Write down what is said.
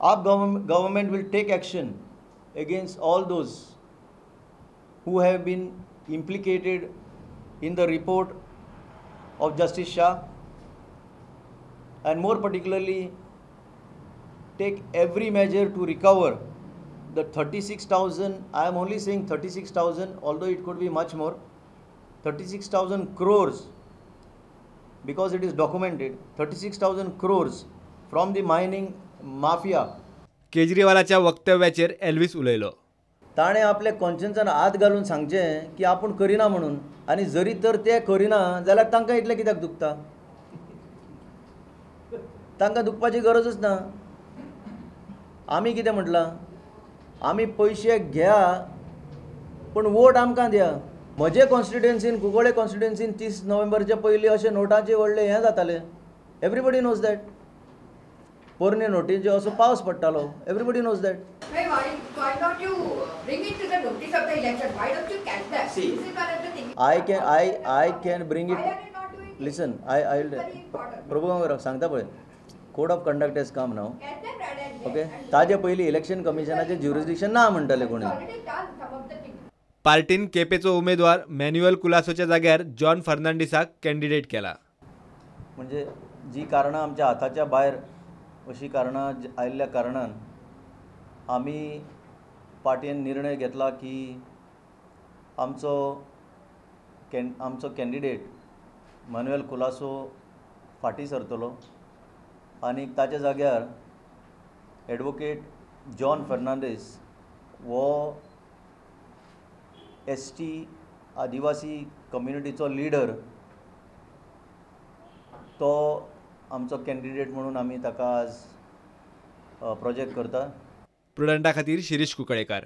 AAP government will take action against all those who have been implicated in the report of Justice Shah, and more particularly take every measure to recover the 36,000, I am only saying 36,000, although it could be much more, 36,000 crores, because it is documented, 36,000 crores from the mining mafia. केजरीवालाच्या वक्तव्याचेर Elvis उलयलो. ताणें आपले कॉन्शियन्सान हात घालून सांगचें की आपूण करिना म्हणून, आनी जरी तर ते करिना जाल्यार तांकां इतलें कित्याक दुखता? तांकां दुखपाची गरजच ना. आमी कितें म्हटलां, आमी पयशे घ्या पूण वोट आमकां दिया. म्हजे कॉन्स्टिट्युएन्सीन, कुंकळे कॉन्स्टिट्युएन्सीन 30 नोव्हेंबरच्या पयलीं अशे नोटांचे व्हडले हें जातालें. Everybody knows that. पोरणे नोटींचे असो पावस पडटालो. Everybody knows that. Why don't you bring it to the notice of the election? Why don't you catch that? See, this is one of the things. I can bring it. Why are you not doing it? Listen, I will. Prabhu Gaonkar सांगता पळय, code of conduct has come now. Okay, ताजे पयलीं election कमिशनाचें jurisdiction ना म्हणटाले कोणी. पार्टीन केपेचो उमेदवार manual कुलासोच्या जाग्यार John फर्नांडीसाक candidate केला. म्हणजे जी कारणां आमच्या हाताच्या भायर अशी कारणां आयिल्ल्या कारणान आमी पार्टीन निर्णय घेतला की आमचो कॅन्डिडेट मानुएल कुलासो फाटीं सरतलो आनी ताच्या जाग्यार एडवोकेट जॉन फर्नांडीस हो एस टी आदिवासी कम्युनिटीचो लिडर, तो आमचो कॅन्डिडेट म्हणून आमी ताका आज प्रोजेक्ट करता. प्रुडंटा खातीर शिरीष कुंकळेकार.